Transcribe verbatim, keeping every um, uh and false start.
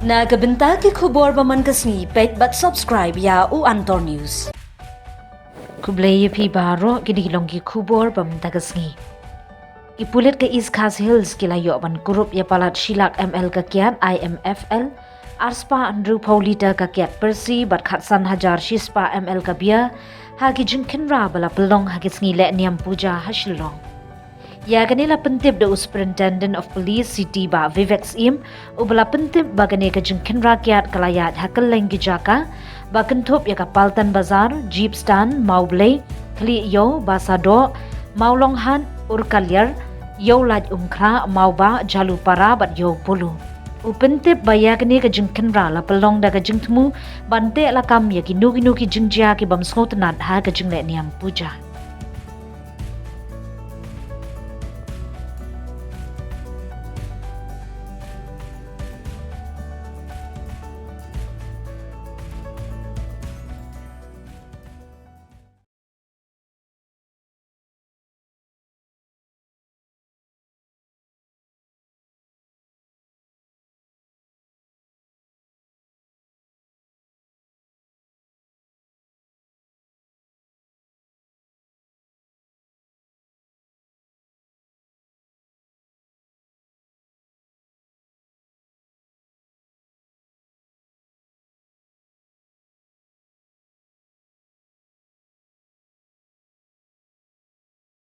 Na ka bynta ki khubor ba man ka sngi, peit bad subscribe ïa u Antor News. Khublei ïa phi baroh, kine ki long ki khubor ba mynta ka sngi. Ki pulit ka East Khasi Hills ki la ïoh ban kurup ïa palat shi lak M L ka kiad I M F L, ar spah hynriew phew liter ka kiad persi bad khatsan hajar shi spah M L ka bia, ha ki jingkhynra ba la pynlong ha ki sngi leh niam puja ha Shillong. Ïa kane la pyntip da u Superintendent of Police City Bah Vivek Syiem, uba la pyntip ba kane ka jingkhynra kiad ka la ïaid ha kylleng ki jaka, ba kynthup ïa ka Paltan Bazar, Jeep Stand, Mawblei, Khlieh Ïew, Basadoh, Mawlonghat, Urkaliar, Ïewlait Umkhrah, Mawbah, Jalupara bad Ïewpolo. U pyntip ba ïa kane ka jingkhynra la pynlong da ka jingthmu ban teh lakam ïa kino kino ki jingjia ki bym sngewtynnat ha ka jingleh niam puja.